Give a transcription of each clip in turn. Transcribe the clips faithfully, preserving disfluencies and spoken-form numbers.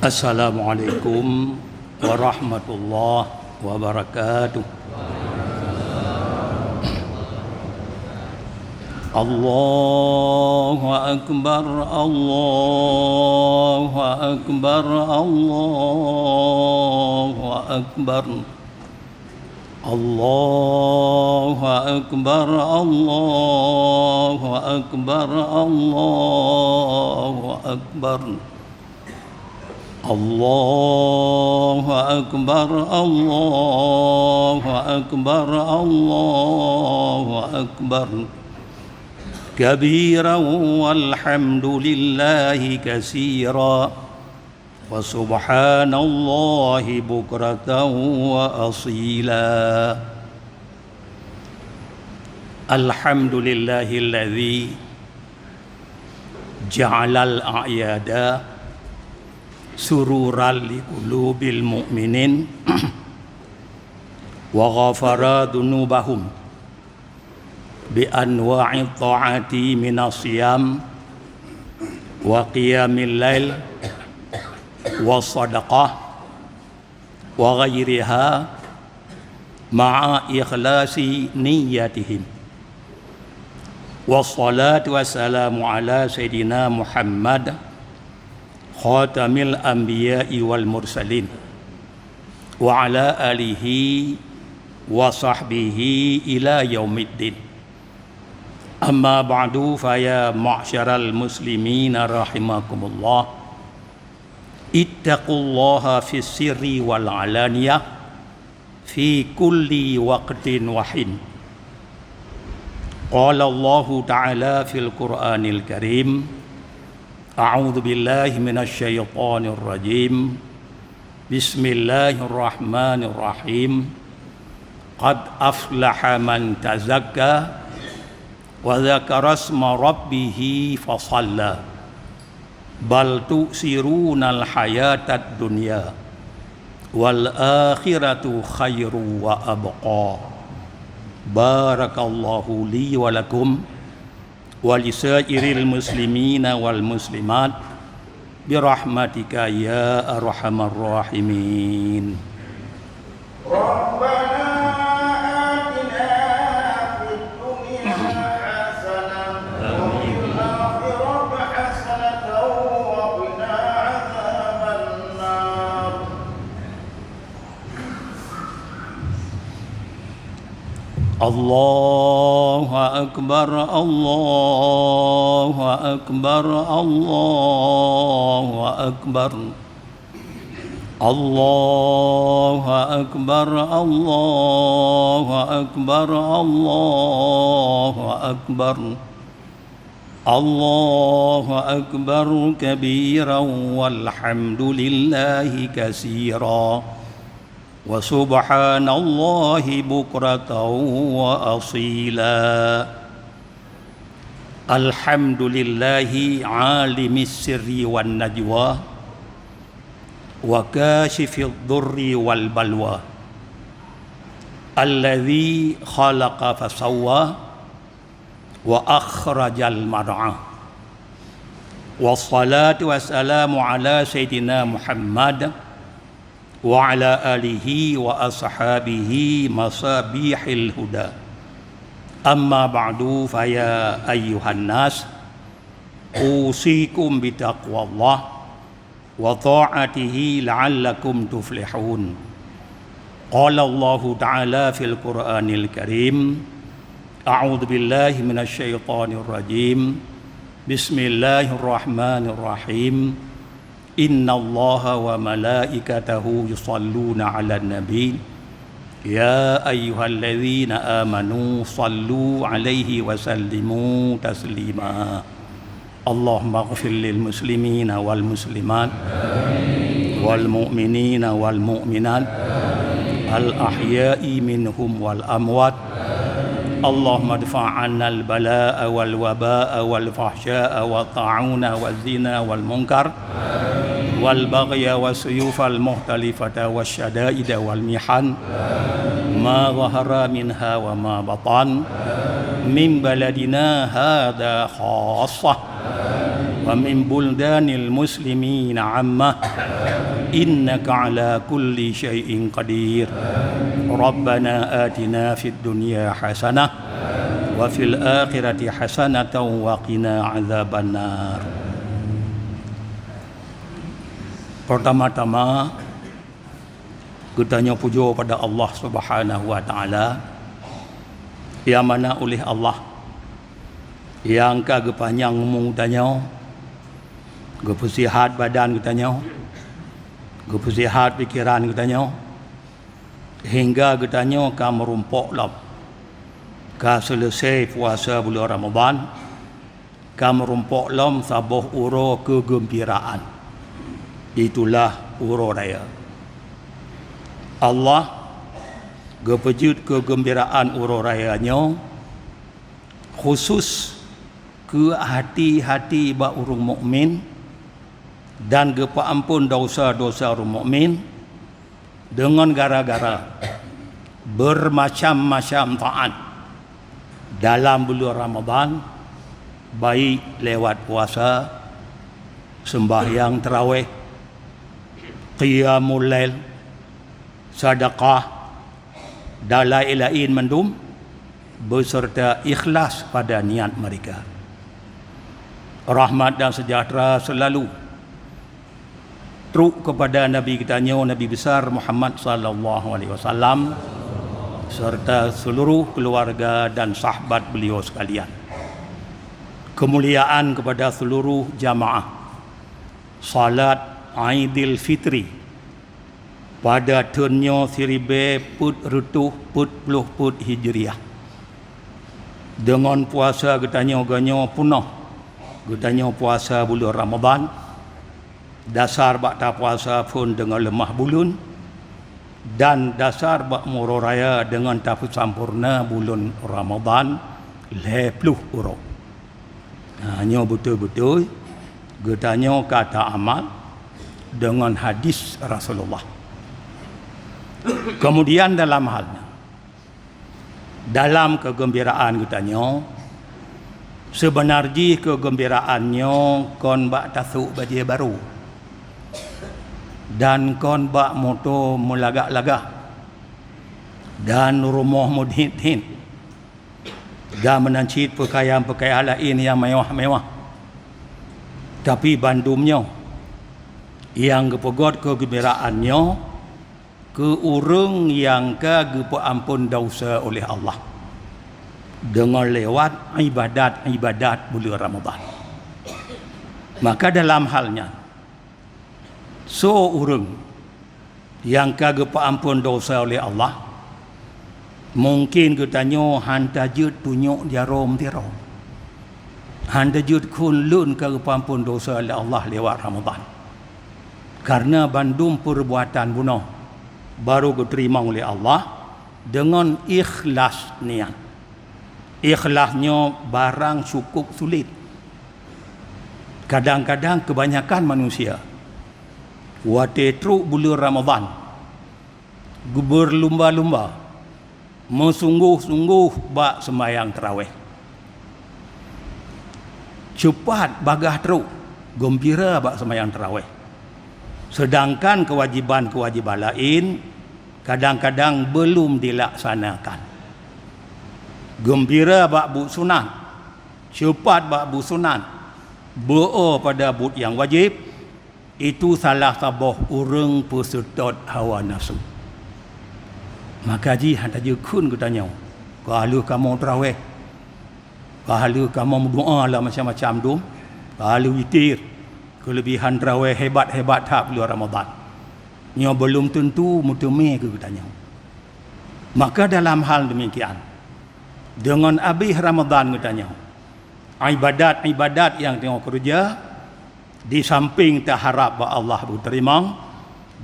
Assalamualaikum warahmatullahi wabarakatuh. Allahu akbar, Allahu akbar, Allahu akbar. Allahu akbar, Allahu akbar, Allahu akbar. Allahu akbar, Allahu akbar, Allahu akbar. Kabira walhamdulillahi katsira. Wa subhanallahi bukratan wa asila. Alhamdulillahilladzi ja'alal a'yada sururan li qulubil mu'minin wa ghafara dzunubahum bi anwa'i ta'ati minas siyam wa qiyamil lail wa sadaqah wa ghairiha ma'a ikhlasi niyyatihim. Wassalatu wassalamu ala sayyidina Muhammad khatamil anbiya'i wal mursalin wa ala alihi wa sahbihi ila yaumiddin. Amma ba'du, fa ya ma'syaral muslimina rahimakumullah. Ittaqullaha fis sirri wal alaniyah fi kulli waqtin wa hin. Qala Allahu ta'ala fil Qur'anil Karim, a'udzu billahi minasy syaithanir rajim. Bismillahirrahmanirrahim. Qad aflaha man tazakka wa dzakarasma rabbihi fa shalla. Bal tu'tsirunal hayatad dunya wal akhiratu khairu wa abqa. Barakallahu li wa lakum wa li sairil muslimina wal muslimat bi rahmatika ya arhamar rahimin. ربنا آتنا في الدنيا حسنة وفي الآخرة حسنة وقنا عذاب النار. الله أكبر، الله أكبر، الله أكبر. الله أكبر، الله أكبر، الله أكبر. الله أكبر كبيرا والحمد لله كثيرا وسبحان الله بكرة وأصيلا. الحمد لله عالم السر والنجوى وكاشف الضر والبلوى الذي خلق فسوى وأخرج المرعى. والصلاة والسلام على سيدنا محمد وعلى آله وأصحابه مصابيح الهدى. أما بعد، فيا أيها الناس، أوصيكم بتقوى الله وطاعته لعلكم تفلحون. قال الله تعالى في القرآن الكريم، أعوذ بالله من الشيطان الرجيم. بسم الله الرحمن الرحيم. إن الله وملائكته يصلون على النبي. يا أيها الذين آمنوا صلوا عليه وسلموا تسليما. اللهم اغفر للمسلمين والمسلمات والمؤمنين والمؤمنات الأحياء منهم والأموات. اللهم ادفع عنا البلاء والوباء والفحشاء والطاعون والزنا والمنكر والبغي والسيوف المختلفة والشدائد والمحن ما ظهر منها وما بطن من بلدنا هذا خاصة ومن بلدان المسلمين عامة إنك على كل شيء قدير. ربنا آتنا في الدنيا حسنة وفي الآخرة حسنة وقنا عذاب النار. Pertama-tama, geutanyoe pujoe pada Allah Subhanahu wa Taala, nyang mana uléh Allah nyang ka geupanyang umu geutanyoe, geupeusihat badan geutanyoe, geupeusihat pikeran geutanyoe, hingga geutanyoe ka meurumpok lom, ka seuleusoe puasa buleuen Ramadhan, ka meurumpok lom saboh uroe keugeumbiraan. Itulah uroe raya. Allah geupeujeuet keugeumbiraan uroe raya nyoe khusus keu hati-hati bak ureuëng mukmin dan geupeuamphon desya-desya ureuëng mukmin deungon gara-gara beumacam-macam taát dalam buleuen Ramadhan, baik lewat puasa, seumbahyang tarawih, qiyamul lail, sedekah, dan laén-laén mandum, beserta ikhlas pada niat mereka. Rahmat dan sejahtera selalu trok keupada Nabi geutanyoe, Nabi Besar Muhammad sallallahu alaihi wasallam, serta seluruh keluarga dan sahabat beliau sekalian. Kemuliaan kepada seluruh jamaah salat Aidil Fitri pada thon nyoe siribée peuet reutôh peuet ploh peuet Hijriah. Deungon puasa geutanyoe ganyoe peunoh, geutanyoe puasa buleuen Ramadhan, dasar bak tapuasa phon deungon leumah buleuen, dan dasar bak meuuroe raya deungon tapeusampoereuna buleuen Ramadhan lhée ploh uroe. Nah, nyoe beutôi-beutôi geutanyoe ka taamal deungon hadis Rasulullah. Kemudian dalam hal nyan, dalam keugeumbiraan geutanyoe, seubeuna jih keugeumbiraan nyoe kon bak tasôk bajée barô, dan kon bak moto meulagak-lagak, dan rumoh meudhit-dhit, dan meunan cit peukayan-peukayan laén nyang mewah-mewah. Tapi bandum nyoe nyang geupeugét keugeumbiraan nyoe keu ureuëng nyang ka geupeuamphon desya oleh Allah deungon lewat ibadat-ibadat buleuen Ramadhan. Maka dalam hal nyan, soe ureuëng nyang ka geupeuamphon desya oleh Allah, mungken geutanyoe hana jeuet tunyok jaroe sidroe. Hana jeuet kheun lôn ka geupeuamphon desya lé Allah lewat Ramadhan. Kareuna bandum peurbuatan bunoe barô geuteurimong lé Allah deungon ikhlas niat. Ikhlas nyoe barang cukup sulet. Kadang-kadang keubanyakan manusia watée trok buleuen Ramadhan geubeurlumba-lumba, meusunggoh-sunggoh bak seumayang tarawih. Ceupat bagaih trok geumbira bak seumayang tarawih, seudangkan keuwajéban-keuwajéban laén kadang-kadang beulom dilaksanakan. Geumbira bak buet sunat, ceupat bak buet sunat, beu-o pada buet nyang wajéb, itu salah saboh ureuëng peuseutôt hawa nafsu. Maka jih hana jeuet kheun geutanyoe, ka lheueh kamoe tarawih, ka lheueh kamoe meudoá lam macam-macam dum, ka lheueh witir, keuleubehan tarawih hebat-hebat that buleuen Ramadhan. Nyoe beulom teuntu meuteumé keu geutanyoe. Maka dalam hal deumikian, deungon abéh Ramadhan geutanyoe, ibadat-ibadat nyang tanyoe keureuja, di sampéng taharab bak Allah beuteurimong,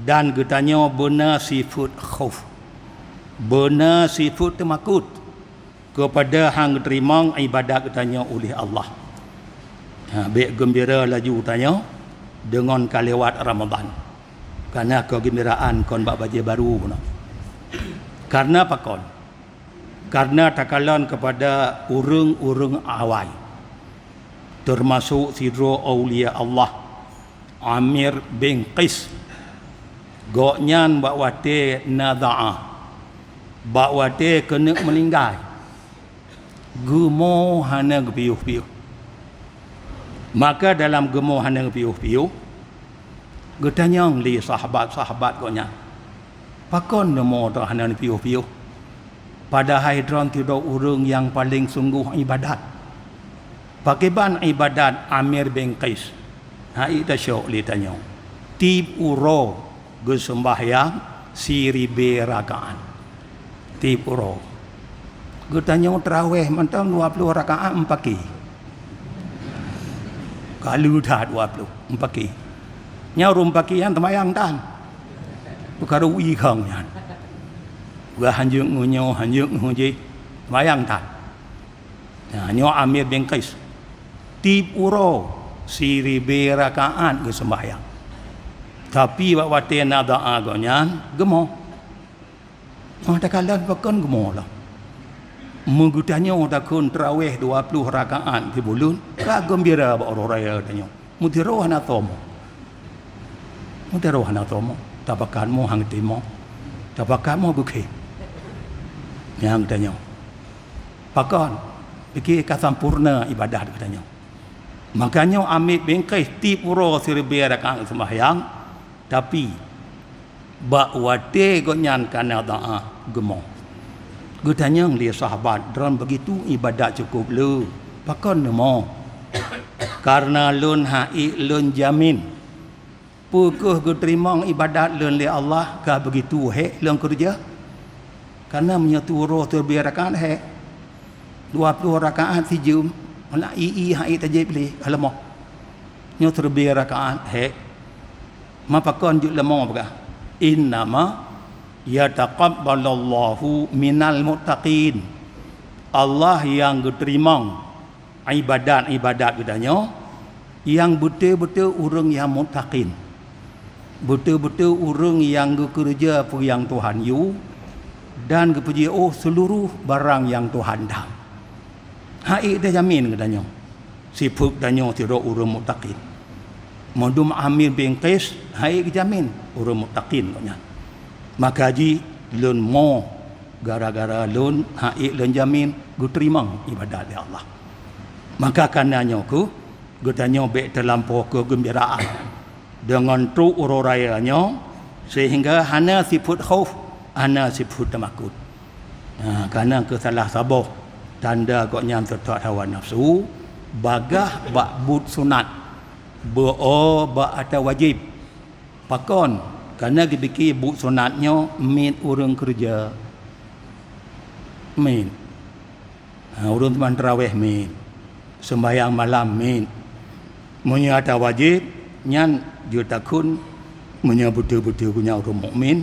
dan geutanyoe beuna sifeuet khauf. Beuna sifeuet teumakot keupada han geuteurimong iébadat geutanyoe uleh Allah. Ha, bék geumbira laju tanyoe deungon ka lewat Ramadhan. Kareuna keu geumbiraan kon bak bajée baru bunoe. Kareuna pakon? Kareuna takalon keupada ureuëng-ureuëng awai, teumasok sidroe aulia Allah, Amir bin Qais. Gobnyan bak watée nadha'ah, bak watée keuneuk meuninggai, geumo hana geupiôh-piôh. Maka dalam geumo hana geupiôh-piôh, geutanyong lé sahabat-sahabat gobnyan, "Pakon neumo droe hana neupiôh-piôh, padahai droe sidroe ureuëng nyang paleng sunggoh iébadat?" Pakriban iébadat Amir bin Qais? Hai tasyok lé tanyoe. Tieb uroe geuseumbahyang siribée rakaat. Tieb uroe. Geutanyoe teurawéh mantong dua ploh rakaat meupaké. Ka lheueh that dua ploh meupaké. Nyoe ureuëng paké nyan teumayang tan. Peukaru ikhong nyan. Bah hanjeuet ngon nyoe, hanjeuet ngon jih, teumayang tan. Nah, nyoe Amir bin Qais. Tieb uroe siribée rakaat geuseumbahyang. Tapi bak watée nadha'ah gobnyan geumo. Meuh takalon pakon geumo lah. Meugeutanyoe takheun teurawéh dua ploh rakaat sibuleuen, ka geumbira bak uroe raya tanyoe. Meusidroe hana soe mo. Meusidroe hana soe mo. Tapakat mo han geuteurimong. Tapakat mo geukhém. Nyang geutanyoe. Pakon? Pike ka sampoereuna iébadat geutanyoe. Maka nyoe Amir bin Qais tieb uroe siribée rakaat seumbahyang, tapi bak watée gobnyan ka nadha'ah geumo. Geutanyong lé sahabat, "Droe begitu iébadat cukôp le, pakon neumo?" "Kareuna lôn han ék lôn jamin. Peu kheueh geuteurimong iébadat lôn lé Allah ka begitu hék lôn keureuja? Kareuna meunyoe siuroe siribée rakaat hék, dua ploh rakaat sijeuem, hana ie-ie han ék tajieb lé, ka leumoh. Nyoe siribée rakaat hék, ma pakon jeuet leumo peugah, 'Innama yataqabbalullahu minal muttaqin.' Allah nyang geuteurimong iébadat-iébadat geutanyoe nyang beutôi-beutôi ureuëng nyang muttaqin, beutôi-beutôi ureuëng nyang geukeureuja peue nyang Tuhan yue dan geupeujiôh seuluruh barang nyang Tuhan dam. Han ék tajamin geutanyoe sifeuet tanyoe sidroe ureuëng muttaqin. Meudum Amir bin Qais han ék geujamin ureuëng muttaqin gobnyan. Maka jih lôn mo gara-gara lôn han ék lôn jamin geuteurimong iébadat lé Allah. Maka kareuna nyoe kheueh geutanyoe bék teulampo keugeumbiraan deungon trok uroe raya nyoe, seuhingga hana sifeuet khauf, hana sifeuet teumakot. Ha, kareuna keu salah saboh tanda gobnyan seutôt hawa nafsu, bagaih bak buet sunat, beu-o bak ata wajéb. Pakon? Kareuna geupike buet sunat nyoe miet ureuëng keureuja. Miet. Ha, ureuëng teuma teurawéh miet. Seumbahyang malam miet. Meunyoe ata wajéb, nyan jeuet takheun, meunyoe beutôi-beutôi geuh nyan ureuëng mukmin,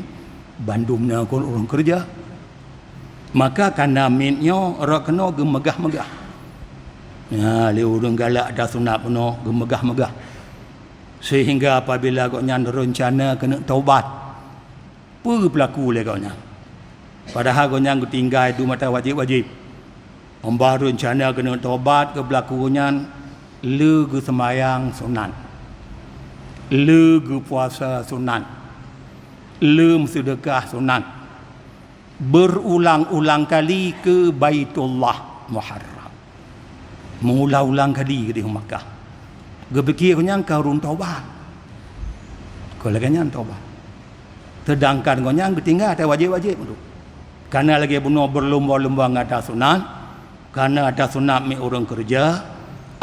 bandum na kon ureuëng keureuja. Maka kareuna miet nyoe rot keunoe geumeugah-meugah. Ya, lé ureuëng galak ata sunat bunoe geumeugah-meugah. Seuhingga apabila gobnyan reuncana keuneuk taubat, peue geupeukaru lé gobnyan? Padahai gobnyan geutinggai dum ata wajéb-wajéb. Óh ban reuncana keuneuk taubat geupeukaru nyan, le geuseumayang sunat, le geupuasa sunat, le meuseudeukah sunat, beurulang-ulang kali keu Baitullah Muharram. Meuulang-ulang kali keudeh u Makkah. Geupike gobnyan ka ureuëng taubat. Kon lagée nyan taubat. Seudangkan gobnyan geutinggai ata wajéb-wajéb tu. Kareuna lagée bunoe beulomba-lomba ngon ata sunat, kareuna ata sunat miet ureuëng keureuja,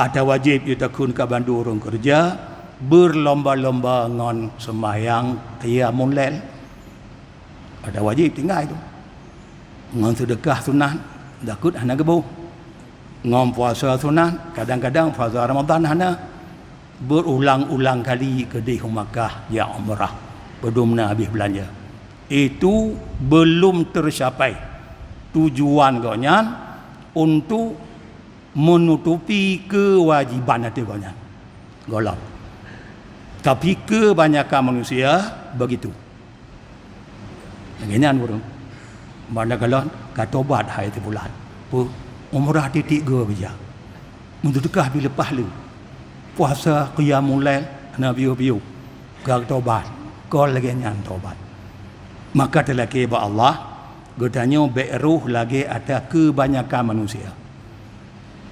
ata wajéb jeuet takheun ka bandum ureuëng keureuja, beulomba-lomba ngon seumayang qiyamul lail. Ata wajéb tinggai tu. Ngon seudeukah sunat, takheun hana geuboh. Ngon puasa sunat, kadang-kadang puasa Ramadhan hana. Berulang-ulang kali keudeh u Makkah jak umrah, padum na habéh beulanja. Itu belum tercapai tujuan gobnyan untuk menutupi kewajiban ateueh gobnyan. Gohlom. Tapi kebanyakan manusia begitu. Lagèe nyan ureueng. Banda kalon, ka tobat hai si fulan. Peue? Umrah titik go bija. Meunteukah bi leupah lé. Puasa qiyamul lail hana piôh-piôh. Ka tobat. Kon lagèe nyan tobat. Maka talakèe bak Allah, geutanyoe bèk rôh lagèe ata keubanyakan manusia.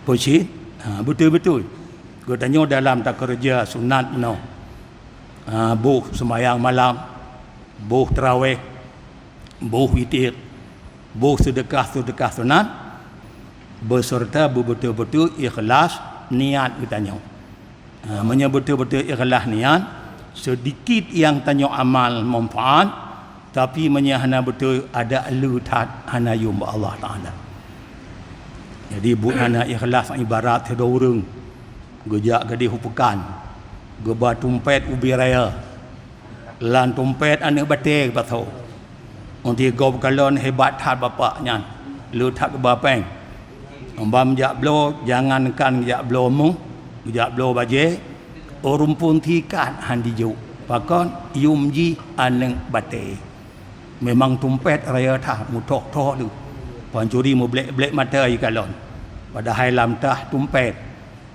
Peue cit? Ha, beutôi-beutôi. Geutanyoe dalam takeureuja sunat meunoe. Ha, boh seumayang malam, boh tarawèh, boh witir, boh seudeukah-seudeukah sunat, beuseureuta beubeutôi-beutôi ikhlas niat geutanyoe. Ha, meunyoe beutôi-beutôi ikhlas niat, seudikit nyang tanyoe amal manfaat, tapi meunyoe hana beutôi, adak le that hana yum bak Allah Taala. Jadi, buet hana ikhlas ibarat sidroe ureueng geujak keudeh u peukan, geuba tumpet ubé raya. Lam tumpet aneuk batèe geupasoe. Untée gob kalon hebat that bapak nyan, le that geuba péng. Ban jak bloe, jangankan jak bloe méuh, jak bloe bajèe, ureueng phôn sikat han jijok. Pakon? Yum jih aneuk batèe. Memang tumpet raya that, meuthok-thok lé. Pancuri meublek-blek mata jikalon. Padahai lam tah tumpet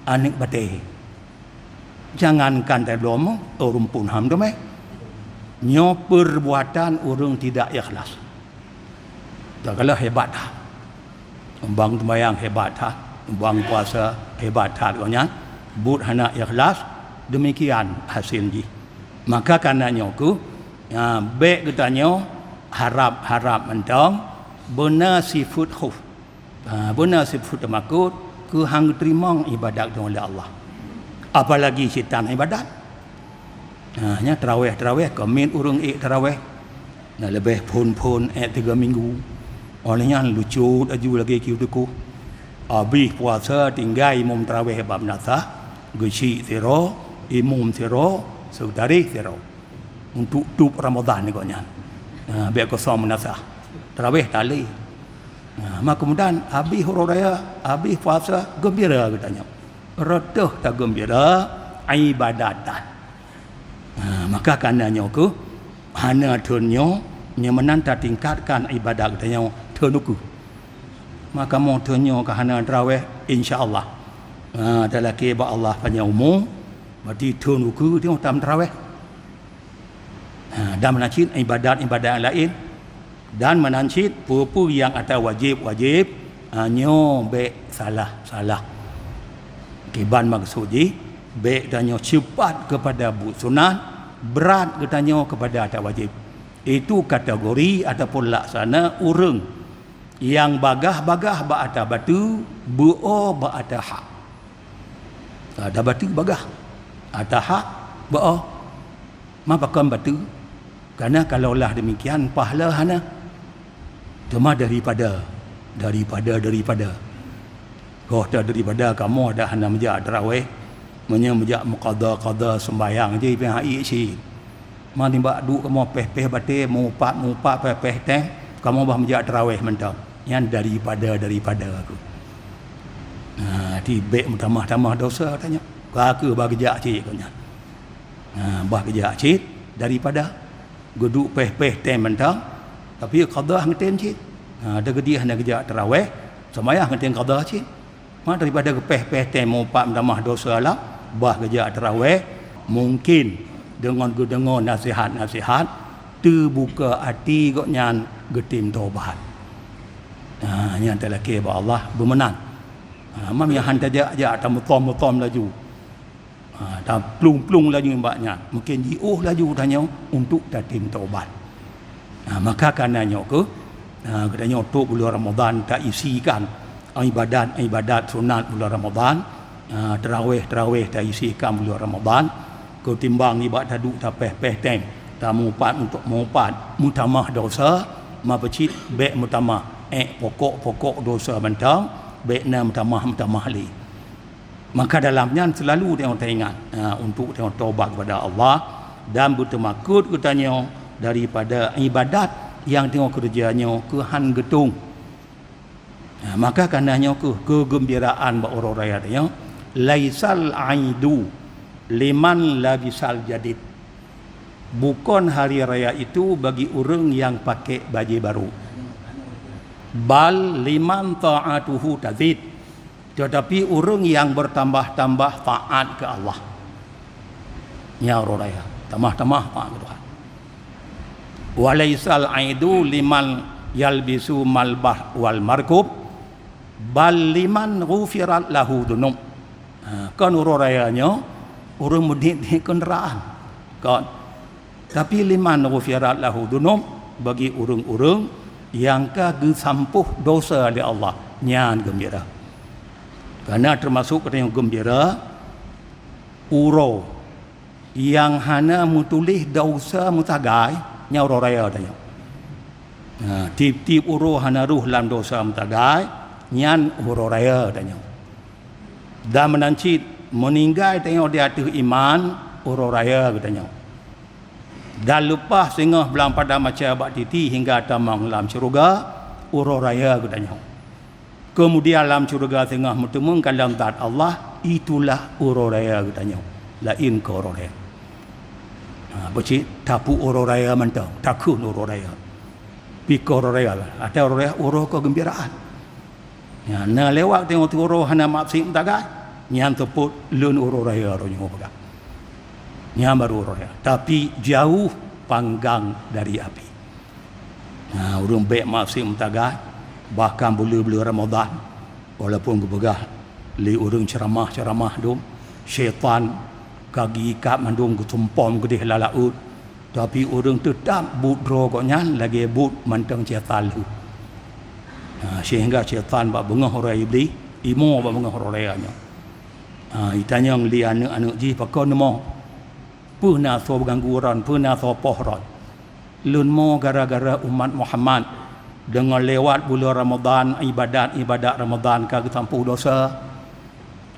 aneuk batèe. Jangankan tabloe méuh, ureueng phôn han teumé. Nyoe perbuatan ureueng tidak ikhlas. Takalon hebat that. Umbang seumayang hebat that, umbang puasa hebat that gobnyan, buet hana ikhlas, demikian hasil jih. Maka kana nyoe keuh, ya, bèk geutanyoe harab-harab mantong beuna sifeuet khauf. Ha, beuna sifeuet teumakot keu han geuteurimong ibadat geutanyoe lé Allah. Apalagi sitan ibadat. Ha, nyan tarawèh-tarawèh, keumiet ureueng ék tarawèh. Na leubeh phôn-phôn ék tiga minggu. Óh lheueh nyan lucut laju lagèe kieu teukoh. Abéh puasa tinggai imum tarawèh bak meunasah, geuchik sidroe, imum sidroe, seukreutaris sidroe. Untuk tôb Ramadhan nyoe gobnyan. Ha, bèk kosong meunasah. Tarawèh talé. Ha, maka mudahan abéh uroe raya, abéh puasa, geumbira geutanyoe. Rôh teuh tageumbira ibadat that. Ha, maka kana nyoe keuh, hana thôn nyoe, nyoe meunan tatingkatkan ibadat geutanyoe thôn ukeue. Maka mo thôn nyoe ka hana tarawèh, insya Allah. Ha, talakèe bak Allah panyang umu, berarti thôn ukeue nyoe tam tarawèh. Ha, dan meunan cit ibadat-ibadat nyang laén. Dan meunan cit peue-peue nyang ata wajéb-wajéb, ha, nyoe bèk salah-salah. Kiban maksud jih, bèk tanyoe ceupat keupada buet sunat, brat geutanyoe keupada ata wajéb. Itu kategori ataupun laksana ureueng nyang bagaih-bagaih bak ata bateue, beuo bak ata hak. Ata bateue bagaih, ata hak beuo. Ma pakon bateue? Karena kalaulah demikian, pahala hana. Teuma daripada, daripada, daripada. Goh that daripada kamoe dak hana meujak tarawèh, meunyoe meujak meuqadha-qadha seumbahyang jih pih hana ék cit. Ma nibak duek kamoe péh-péh batèe, meuupat-meuupat péh-péh tém, kamoe bah meujak tarawèh mantong. Nyan daripada, daripada keuh. Ha, ti bèk meutamah-tamah dosa tanyoe. Ka keuh bah geujak cit keuh nyan. Ha, bah geujak cit daripada geuduek péh-péh tém mantong, tapi qadha han tém cit. Ha, dak geudeh hana geujak tarawèh, seumbahyang han tém qadha cit. Ma daripada geupéh-péh tém meuupat meutamah dosa lam, bah geujak tarawèh, mungkin deungon geudeungoe naseuhat-naseuhat, teubuka até gobnyan geutem tobat. Ha, nyan talakèe bak Allah beumeunan. Ha, ma nyang han tajak-jak tameutom-meutom laju. Ha, taplueng-plueng laju nibak nyan. Mungkin jiôh laju tanyoe untuk tatem tobat. Ha, maka kana nyoe keuh, ha, geutanyoe tôb buleuen Ramadhan taisikan ibadat-ibadat sunat buleuen Ramadhan, ha, tarawèh-tarawèh taisikan buleuen Ramadhan, keutimbang nibak taduek tapéh-péh tém, tameuupat untuk meuupat, meutamah dosa, ma peucit bèk meutamah, ék pokok-pokok dosa mantong, bèk na meutamah-meutamah lé. Maka dalam nyan seulalu tanyoe taingat, ha, untuk tanyoe tobat keupada Allah dan beuteumakot geutanyoe daripada ibadat nyang teungoh keureuja nyoe keuhan geutông. Nah, maka kana nyoe keuh keugeumbiraan bak uroe raya tanyoe, "Laisal aidu liman labisal jadid." Bukon hari raya itu bagi ureuëng nyang pakai bajée barô. "Bal liman ta'atuhu tazid." Tetapi ureuëng nyang bertambah-tambah taat keu Allah. Nyan uroe raya, tambah-tambah taat keu Tuhan. "Walaisal aidu liman yalbisu malbah wal markub, bal liman ghufirat lahu dunub." Ha, kon uroe raya nyoe ureuëng meudit-dit kenderaan. Kon. Tapi liman ghufirat lahu dunub, bagi ureuëng-ureuëng nyang ka geusampôh dosa lé Allah, nyan geumbira. Kana teumasok geutanyoe geumbira, uroe nyang hana meutuléh dosa meusagai, nyan uroe raya tanyoe. Nah, tieb-tieb uroe hana rhoh lam dosa meusagai, nyan uroe raya tanyoe. Dan meunan cit meuninggai tanyoe di ateueh iman, uroe raya geutanyoe. Dan leupah singoh blang padam maca bak titi hingga tamong lam syeuruga, uroe raya geutanyoe. Keumudian lam syeuruga singoh meuteumeung kalon zat Allah, itulah uroe raya geutanyoe. Laén keu uroe raya. Ha, beucit tapeu uroe raya mantong, takheun uroe raya. Pih keu uroe raya, ata uroe raya uroe keugeumbiraan. Nyan, na lewat teungoh uroe hana maksiet meusagai, nyan teupot lôn uroe raya roh nyoe peugah. Nyan baru uroe raya. Tapi jauh panggang dari api. Nah, ureuëng bék maksiet meusagai, bahkan buleuen-buleuen Ramadhan, walaupun geupeugah lé ureuëng ceuramah-ceuramah dum, syaitan ka geuikat mandum geutumpom keudeh lam laôt, tapi ureuëng teutab buet droe gobnyan lagée buet mantong syaitan lheueh. Ha, sehingga syaitan bak beungoh uroe Iblih, imo bak beungoh uroe raya nyoe. Ha, itanyong lé aneuëk-aneuëk jih pakon neumo. Peue na soe ganggu droen, peue na soe poh droen. Lôn mo gara-gara umat Muhammad. Deungon lewat buleuen Ramadhan, ibadat-ibadat Ramadhan ka geusampôh dosa.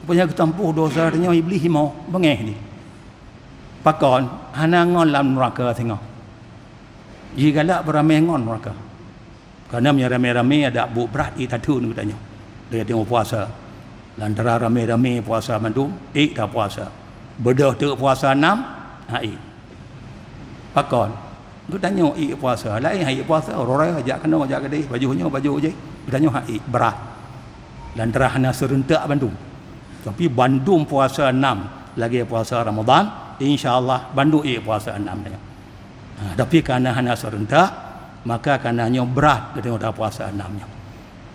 Rupanya geusampôh dosa tanyoe Iblih imo, beungéh ni. Pakon, hana ngon lam nuraka singoh. Jigalak beuramé ngon nuraka. Karena meunyoe ramé-ramé adak buet brat ék tatheun geutanyoe. Lagée teungoh puasa. Lantaran ramé-ramé puasa mandum, ék tapuasa. Beudôh teuk puasa nam, hana ék. Pakon? Geutanyoe ék puasa, laén hana ék puasa, uroe raya jak keunoe, jak keudeh, baju nyoe, baju jéh. Geutanyoe hana ék, brat. Lantaran hana seureuntak bandum. Tapi bandum puasa nam lagée puasa Ramadhan, insya Allah bandum ék puasa nam tanyoe. Ha, tapi kana hana seureuntak, maka kana nyoe brat geutanyoe tapuasa nam nyoe.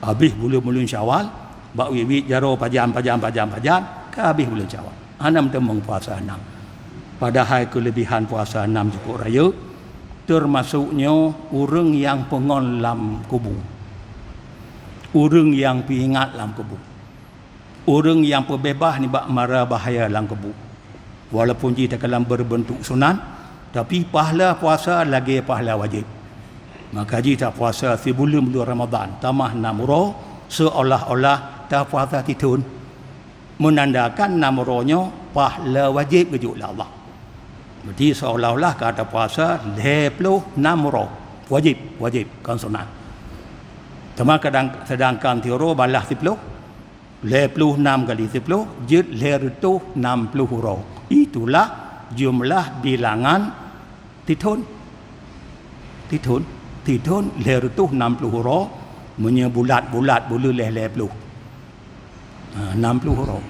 Habéh buleuen-buleuen Syawal, bak wiet-wiet jaroe pajan, pajan, pajan, pajan, ka habéh buleuen Syawal. Hana meuteumong puasa nam. Padahai keuleubihan puasa nam jukuk rayeuk, teumasok nyoe ureuëng nyang peungon lam kubu. Ureuëng nyang peuingat lam kubu. Ureuëng nyang peubeubaih nibak mara bahya lam kubu. Walaupun jih teukalam berbentuk sunat, tapi pahala puasa lagée pahala wajéb. Maka jih tapuasa sibuleuen buleuen Ramadhan, tamah nam uroe, seolah-olah tapuasa sithon. Meunandakan nam uroe nyoe pahala wajéb geujok lé Allah. Berarti seolah-olah ka tapuasa lhée ploh nam uroe. Wajéb, wajéb, kon sunat. Teuma kadang, sedangkan siuroe balaih siploh, lhée ploh nam kali siploh jeuet lhée reutôh nam ploh uroe. Itulah jumlah bilangan sithon. Sithon, sithon lhée reutôh nam ploh uroe, meunyoe bulat-bulat buleuen lhée-lhée ploh. Ha, nam ploh uroe.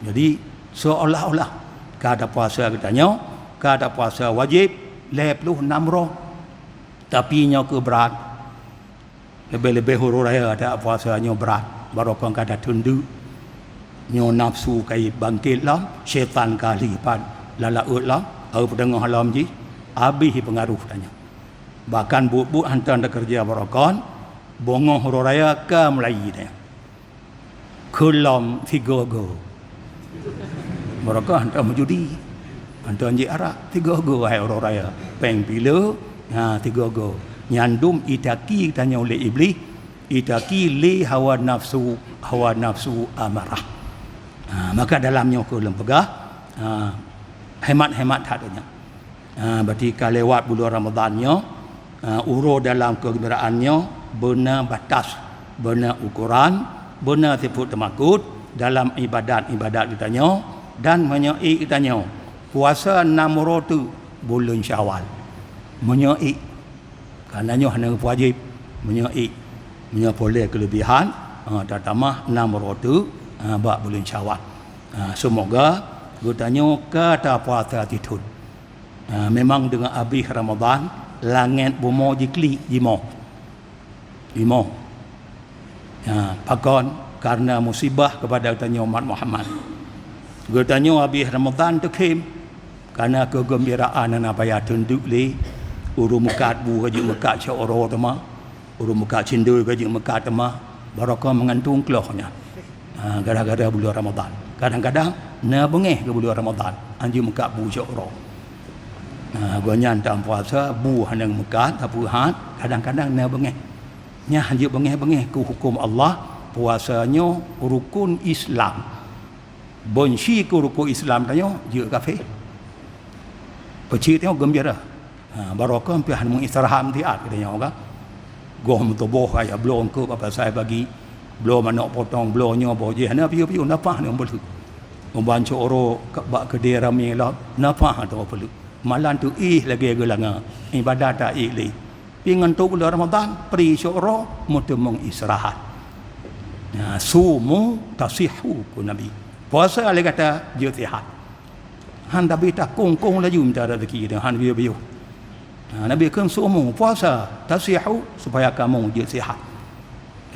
Jadi, seolah-olah ka tapuasa geutanyoe, ka tapuasa wajéb lhée ploh nam uroe. Tapi nyoe keuh brat. Leubeh-leubeh uroe raya tapuasa nyoe brat, barokon ka tateundeuk. Nyoe nafsu ka bangkét lom, syaitan ka lheuh pat lam laôt lom, aeu peuteungoh lom jih, habéh peungaroh tanyoe. Bahkan buet-buet hantom takeureuja barokon, beungoh uroe raya ka mulai tanyoe. Keu lom sigo-go. Barokon hantom meujudi. Hantom jiak arak, sigo-go hai uroe raya. Péng pileuk, ha, sigo-go. Nyan dum itaki tanyoe lé Iblih, itaki lé hawa nafsu, hawa nafsu amarah. Ha, maka dalam nyoe keuh lôn peugah, ha, hemat-hemat that nyan. Ha, berarti ka lewat bulan Ramadhan nyoe, ha, uroe dalam keugembiraan nyoe beuna batas, beuna ukoran, beuna sifeuet teumakot dalam ibadat-ibadat geutanyoe dan meunyoe ék geutanyoe puasa nam uroe teuk buleuen Syawal. Meunyoe ék, karena nyoe hana geupeuwajéb, meunyoe ék, meunyoe peureulée keuleubihan, ha, tatamah nam uroe teuk, ha, bak buleuen Syawal. Ha, seumoga geutanyoe ka tapuasa sithon. Ha, memang deungon abéh Ramadhan, langét bumoe jiklik jimoe. Jimoe. Ha, pakon? Karena musibah kepada geutanyoe umat Muhammad. Geutanyoe abéh Ramadhan teukhém, karena keugembiraan hana payah teundeuk lé. Ureuëng meukat bu ka jeuet meukat siuroe teuma. Ureuëng meukat sindoi ka jeuet meukat teuma, barokon meungantung kloh nyan. Ha, gara-gara buleuen Ramadhan. Kadang-kadang na beungéh keu buleuen Ramadhan, han jeuet meukat bu siuroe. Ha, gobnyan tam puasa, bu hana meukat, tapeuhat, kadang-kadang na beungéh. Nyan han jeuet beungéh-beungéh keu huköm Allah, puasa nyoe rukun Islam. Beunci keu rukun Islam tanyoe jeuet kafé. Peucit tanyoe geumbira. Ha, barokon pih han meuistirahat meusiat geutanyoe ka. Goh meutuboh kaya bloe eungkôt bak pasai pagi, bloe manök potong, bloe nyoe bloe jéh, hana piôh-piôh, na paih nyoe peuleueh. Uban siuroe ka bak keudè ramé lom, na paih ateueh peuleueh. Malam tu éh lagée geulanga, ibadat ta éh lé. Pi ngon tu buleuen Ramadhan, pri siuroe, meuteumeung istirahat. Nah, sumu tasihhu keu Nabi. Puasa lé gata jeuet sihat. Han Nabi takong-kong laju minta rezeki dia, han biôh-biôh. Ha, Nabi kheun sumu, puasa, tasihhu, supaya kamoe jeuet sihat.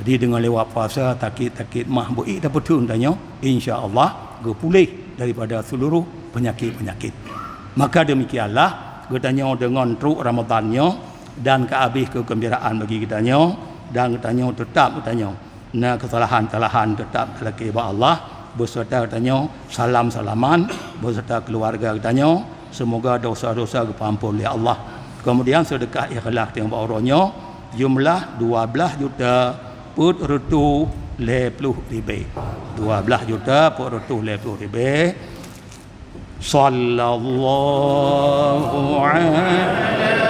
Jadi deungon lewat puasa, sakét-sakét mah beuék tapeutheun tanyoe, insya Allah geupuléh daripada seluruh penyakit-penyakit. Maka demikianlah geutanyoe deungon trok Ramadhan nyoe dan ka abéh keugembiraan bagi geutanyoe dan geutanyoe teutap geutanyoe na keusalahan-keusalahan teutap talakée bak Allah, beserta geutanyoe salam-salaman, beserta keluarga geutanyoe, seumoga dosa-dosa geupeuampon lé Allah. Kemudian seudeukah ikhlas teuh bak uroe nyoe, jumlah dua blaih juta peuet reutôh lhée ploh ribée. Dua blaih juta peuet reutôh lhée ploh ribée. Sallallahu ala